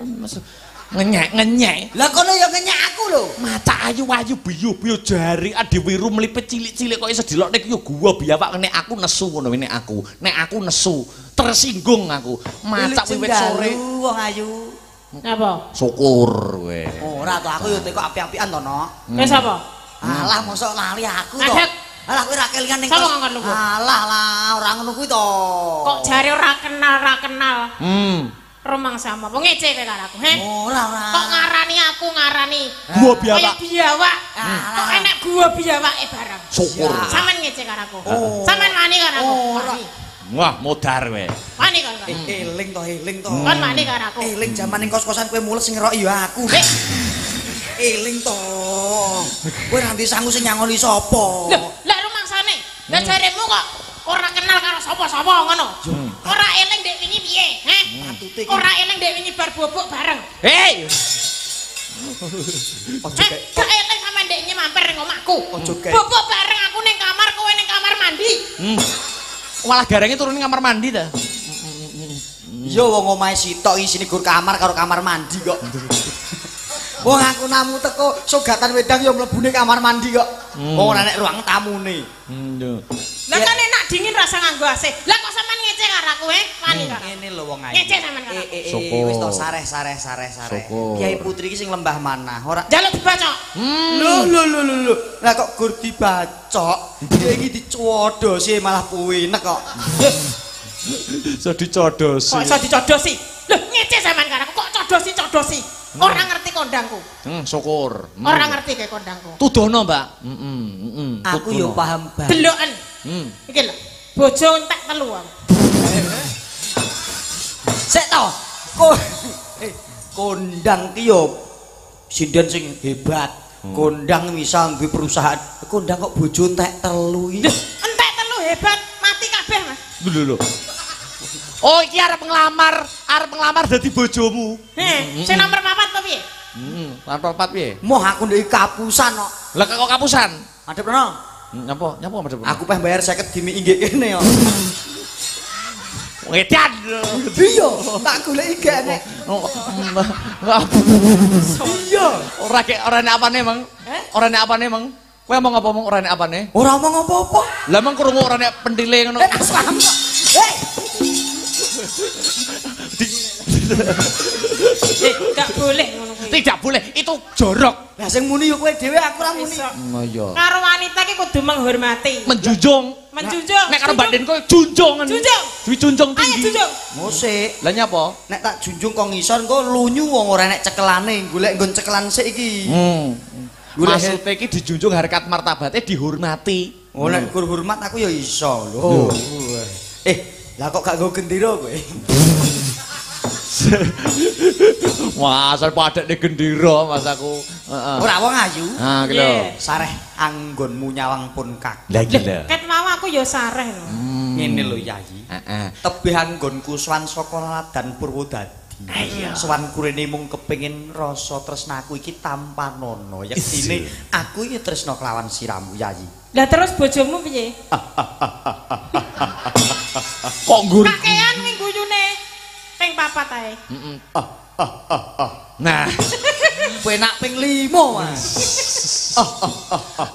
ngenyek-ngenyek. Lah kono ya ngenyek aku lho. Macak ayu-ayu biyu-biyu jari adiwiru mlipit cilik-cilik kok iso dilokne ki yo gua biawak nek aku nesu ngono nek aku. Nek aku nesu, tersinggung aku. Macak wiwit sore wong ayu. Napa? Syukur kowe. Ora to aku yo teko api-apian to, Nok. Wis apa? Alah mosok lali aku to. Alah kowe ra kelingan ning. Alah lah ora ngono kuwi to. Kok jare ora kenal, ora kenal. Rumangsa apa ngece kowe karo aku, he? Ora ora. Kok ngarani aku ngarani gua biawak. Kaya biawak. Kok enek gua biawake barang. Syukur. Sampeyan ngece karo aku. Sampeyan wani karo aku. Ora. Wah, modar kowe. Wani kon. Eling to, eling to. Kon wani karo aku. Eling jaman ning kos-kosan kowe mules sing ngeroki ya aku. Eling to. Kowe nanti sangu sing nyangoni sapa? Lho, lah rumangsane. Lah jaremu kok ora kenal karo sapa-sapa ngono. Ora eling ndek wingi piye, heh? Ora eling ndek wingi bar bobok bareng. Hei. Gak eling sampe ndek wingi mampir ning omahku. Bobok bareng aku ning kamar, kowe ning kamar mandi. Malah garenge turun ning kamar mandi ta. Iya wong omahe sitok isine gur kamar karo kamar mandi kok. Wong aku namu teko sogatan wedang ya mlebune kamar mandi kok. Wong ora nek ruang tamune. Lah kan enak dingin rasa nganggo AC. Lah kok sampean ngece karo aku, he? Wani karo. Ngene lho wong ayu. Ngece sampean karo aku. Wis to sareh sareh sareh sareh. Kiai Putri iki sing lembah manah, ora njaluk dibacok. Lho lho lho lho. Lah kok gur dibacok, dia iki dicodosi malah puwinek kok. Iso dicodosi. Kok iso dicodosi? Lho ngece sampean karo aku kok codosi-codosi. Ora ngerti kondangku. Syukur. Ora ngerti kayak kondangku. Tudono, Mbak. Aku yo paham banget. Deloken. Iki lho, bojo entek telu aku. Sik to. Kondang ki yo sinden sing hebat. Kondang misal duwe perusahaan. Kondang kok bojo entek telu iki. Entek telu hebat, mati kabeh, Mas. Lho lho. Oh, iki arep nglamar dadi bojomu. Heh, sing nomor 4 to piye? Nomor 4 piye? Moh aku ndek kapusan kok. Lah kok kapusan? Madhep rono. Nyapa? Nyapa madhep rono? Aku peh bayar 50 dimiki nggih kene kok. Wedan. Iya, tak goleki gak nek. Iya. Ora kek ora nek apane, Mang? Ora nek apane, Mang? Kowe omong apa omong ora nek apane? Ora omong apa-apa. Lah meng krungu ora nek pentile ngono. Hei. Gak boleh ngono kuwi. Tidak boleh, itu jorok. Lah sing muni yo kowe dhewe, aku ora muni. Oh iya. Karo wanita ki kudu menghormati. Menjunjung. Menjunjung. Nek karo batin kowe junjungan. Junjung. Dijunjung tinggi. Ayo junjung. Mosik. Lah nyapa? Nek tak junjung kok ngisor engko lunyu wong ora nek cekelane, golek nggon cekelan sik iki. Maksude iki dijunjung harkat martabate dihormati. Oh nek gur hormat aku ya iso lho. Lah kok gak nggo gendera kowe? Wah, asal padakne gendera Mas aku. Heeh. Ora wong ayu. Ha, iki lho. Sareh anggonmu nyawang pun kagum. Lah iki lho. Ket mau aku ya sareh lho. Ngene lho Yayi. Heeh. Tebih anggonku sowan saka Ladan Purwodadi. Iya. Sowan kurene mung kepengin rasa tresnaku iki tampanana. Yektine aku iki tresna kelawan siramu Yayi. Lah terus bojomu piye? Kok nggur Kakean kuwi guyune. Ping 4 ae. Heeh. Nah, penak ping 5, Mas.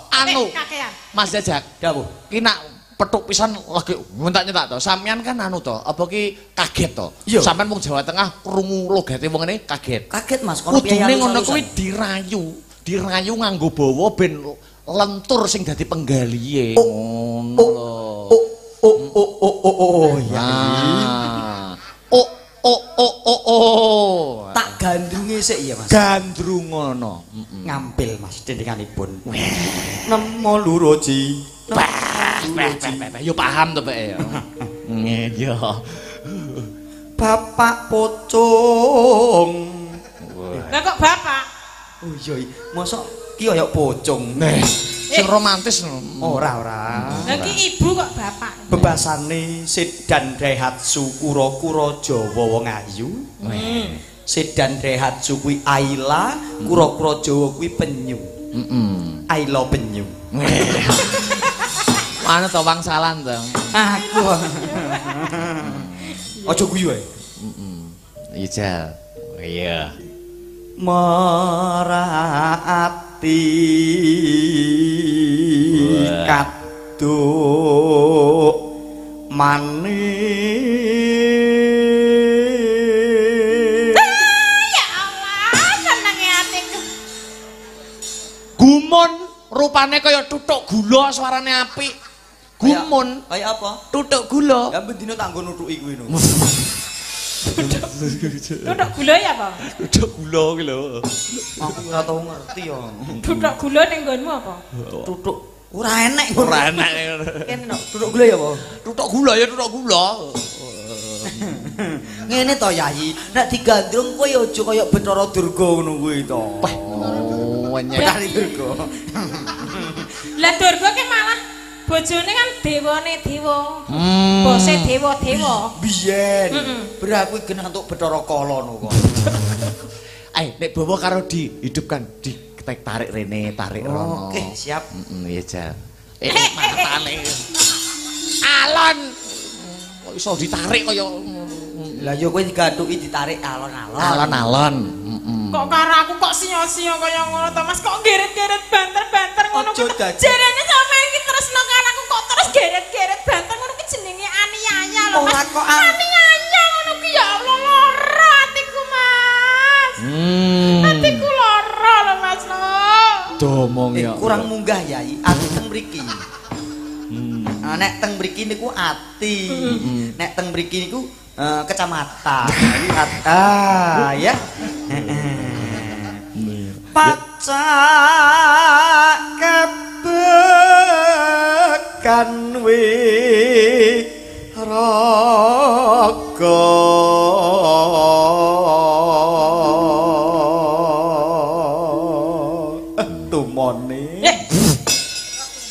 Anu, kakean. Mas Jajak, dawuh. Ki nak petuk pisan lagi nyentak-nyentak to. Sampeyan kan anu to, apa ki kaget to? Sampeyan wong Jawa Tengah krungu logate wong ngene kaget. Kaget Mas, kono piye ngono kuwi dirayu, dirayu nganggo bawa ben lentur sing dadi penggalihe. Ngono lho. Oh oh oh oh oh ya. Oh oh oh oh oh. Tak gandrunge sik ya Mas. Gandrungono. Ngampil Mas dendinganipun. Nemo loro ji. Yo paham to pek ya. Nggih. Bapak pocong. Lah kok bapak? Oh iya, mosok ki koyo pocong. Nih, sing romantis ora ora. Lah ki ibu kok bapak. Bebasane Sedan Daihatsu kura-kura Jawa wong ayu. Sedan Daihatsu kuwi Ayla, kura-kura Jawa kuwi penyu. Heeh. Ayla penyu. Anu to wangsalan to. Aku. Aja guyu ae. Heeh. Iya. Iya. Merati kaduk manis. Ya Allah, senenge atiku. Gumun rupane kaya tutuk gula, suarane apik. Gumun kaya apa? Tutuk gula. Ya bendina tak nggo nutuki kuwi no. Tutuk gula ya apa? Tutuk gula kuwi lho. Aku ora tau ngerti ya. Tutuk gula ning nggonmu apa? Tutuk ora enek. Ora enek. Kene no, tutuk gula ya apa? Tutuk gula ya tutuk gula. Ngene to Yayi, nek digandrung kowe aja kaya Bathara Durga ngono kuwi to. Wah, Bathara Durga. Lah Durga ki malah bojone kan dewane dewa. Bose dewa-dewa. Biyen. Ber aku genah entuk Bathara Kala no kok. Nek bawa karo dihidupkan, ditarik rene, tarik rono. Oke, siap. Heeh, iya, Jal. Matane. Alon. Kok iso ditarik kaya Lah ya kowe digathuki ditarik alon-alon. Alon-alon. Kok karo aku kok sia-sia kaya ngono to Mas, kok geret-geret banter-banter ngono kuwi. Jarene sampean iki tresno karo aku kok terus geret-geret banter ngono ki jenenge aniaya lho Mas. Ora kok aniaya ngono ki ya Allah lara atiku Mas. Atiku lara lho Mas lho. Domong ya. Kurang munggah Yai, ati teng mriki. Nek teng mriki niku ati. Nek teng mriki niku kecamatan. Ah ya. Pacak kebekan wi raga. Tumone.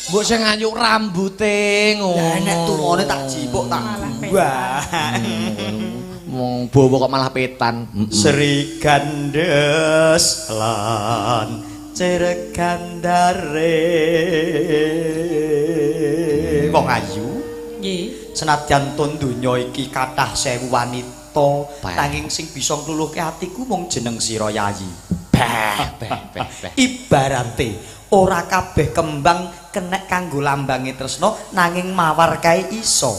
Mbok sing ayu rambute ngono. Lah nek tumone tak jipuk tak buah. Wong bawa kok malah petan. Sri Gandes lan Cirgandare. Wong ayu. Nggih. Senadyan to donya iki kathah sewu wanita, nanging sing bisa ngluluhke atiku mung jeneng sira Yayi. Bah, bah, bah, bah. Ibarate ora kabeh kembang kenek kanggo lambange tresna, nanging mawar kae iso.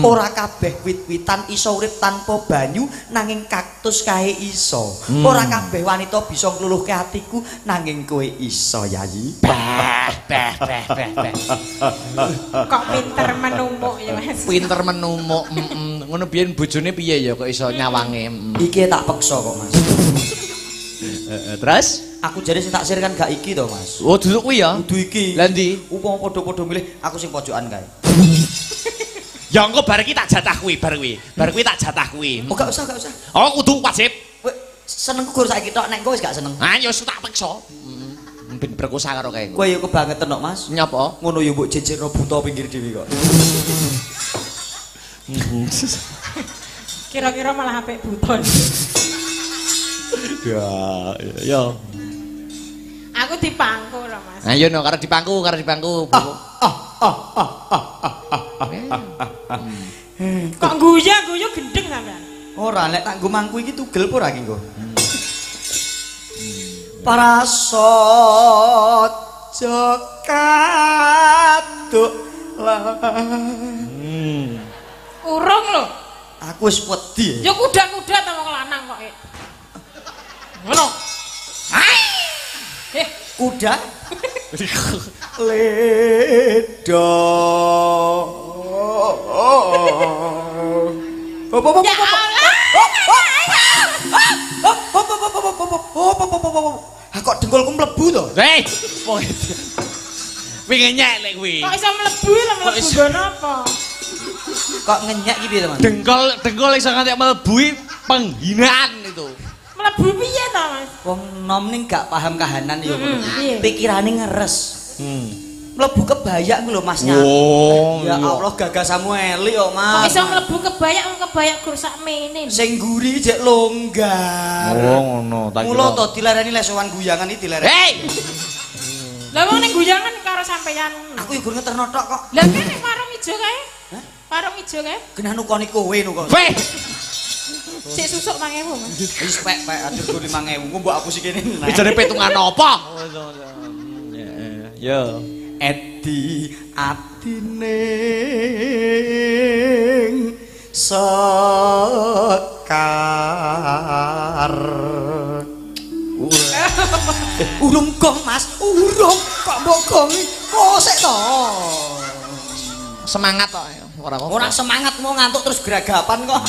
Ora kabeh wit-witan iso urip tanpa banyu, nanging kaktus kae iso. Ora kabeh wanita bisa ngluluhke atiku, nanging kowe iso Yayi. Bah, bah, bah, bah, bah. Kok pinter menumuk ya Mas. Pinter menumuk. Ngono biyen bojone piye ya kok iso nyawange? Iki tak peksa kok Mas. Terus? Aku jare sing tak sir kan gak iki to Mas. Oh, duduk kuwi ya? Kudu iki. Lah ndi? Upama padha-padha milih aku sing pojokan kae. Ya engko bar iki tak jatah kuwi, bar kuwi. Bar kuwi tak jatah kuwi. Oh, gak usah, gak usah. Oh, kudu wajib. Senengku gur saiki tok, nek engko wis gak seneng. Ah, ya wis tak peksa. Ben perkosa karo kae. Kowe yo kebangetan kok, Mas. Nyapa? Ngono yo mbok jejerno buta pinggir dhewe kok. Kira-kira malah apik buta. Ya, ya. Aku dipangku lho, Mas. Ayo no, karo dipangku, karo dipangku. Kok guyu-guyu gendeng sampean? Ora, nek tak nggo mangku iki tugel apa ora iki nggo? Prasaja kaduk Urung lho. Aku wis wedi. Ya kuda-kuda ta wong lanang kok. Ngono. Kuda ledo. Ya Allah. Kok dengkulku mlebu to? Hei, wingi nyek lek kuwi. Kok iso mlebu lho, mlebu nggon apa? Kok ngenyek iki piye to, Mas? Dengkul iso nganti mlebu penghinaan itu. Mlebu piye to, Mas? Wong nom ning gak paham kahanan ya ngono. Pikirane ngeres. Mlebu kebayak ku lho Mas nya. Oh, ya Allah gagasamu elik kok, Mas. Kok iso mlebu kebayak wong kebayak gur sakmene. Sing guri jek longgar. Oh, ngono tak kira. Mula to dilereni lek sowan guyangan iki dilereni. Hei. Lah wong ning guyangan karo sampeyan. Aku yo gur ngeterno tok kok. Lah kene warung ijo kae. Hah? Warung ijo kae. Genah nukoni kowe nukon. Weh. Sik susuk 5000, Mas. Wis pek-pek adur go 5000. Engko mbok aku sikene. Wis jare petungan apa? Ya. Edi atine sekar. Urung gong, Mas, urung kok mbok gongi. Kok sik to. Semangat kok. Ora apa. Ora semangat mau ngantuk terus geragapan kok.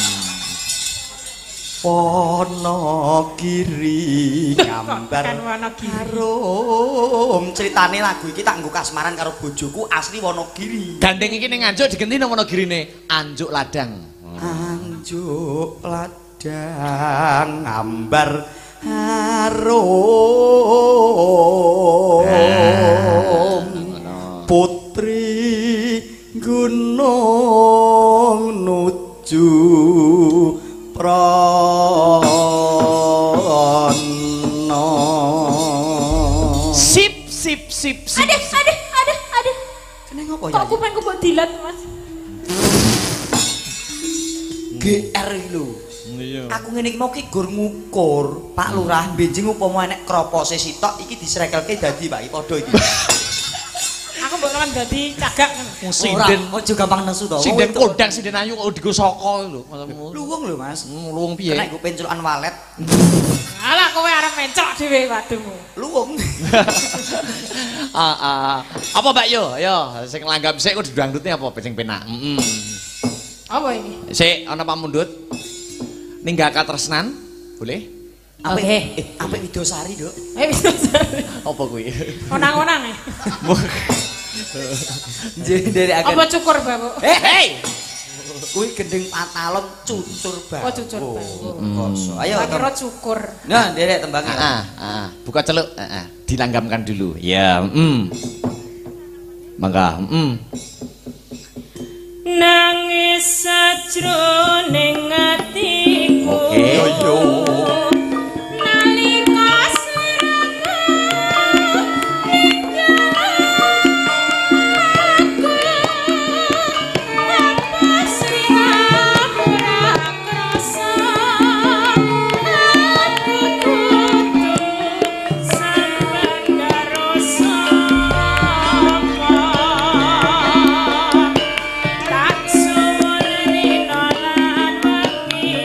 Wonogiri gambar harum. Ceritane lagu iki tak nggo kasmaran karo bojoku asli Wonogiri. Gandeng iki ning Nganjuk digenti nang Wonogirine, Anjuk Ladang. Anjuk Ladang gambar harum. Putri gunung nuju Prono. Sip sip sip sip. Aduh aduh aduh aduh. Kene ngopo ya? Kok kupingku mbok dilat, Mas? GR iki lho. Iya. Aku ngene iki mau ki gur ngukur, Pak Lurah benjing upama enek kropose sitok iki disrekelke dadi Pak, padha iki. Aku mbok lawan dadi cagak ngono. Sinden ojo gampang nesu to. Sinden kondang sinden ayu kok digo saka lho. Luwung lho, Mas. Luwung piye? Nek nggo penculan walet. Alah kowe arep mencok dhewe waduhmu. Luwung. Apa Mbak Yo? Yo sing langgam sik kok dangdutne apa sing penak? Heeh. Apa ini? Sik ana pamundhut. Ninggal katresnan, boleh? Oke. Apik Widosari, Nduk. Widosari. Apa kuwi? Onang-onang e. Nggih, nderekaken. Apa cukur, Bapak? Hei. Kuwi gending patalon cucur bambu. Oh, cucur bambu. Koso. Ayo. Tak kira cukur. Nah, nderek tembangnya. Heeh, heeh. Buka celuk, heeh. Dilanggamkan dulu. Ya, Mangga, Nangis sajroning atiku. Oke. Yo. Tak suwun rina lan wengi.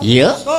Iya. Go.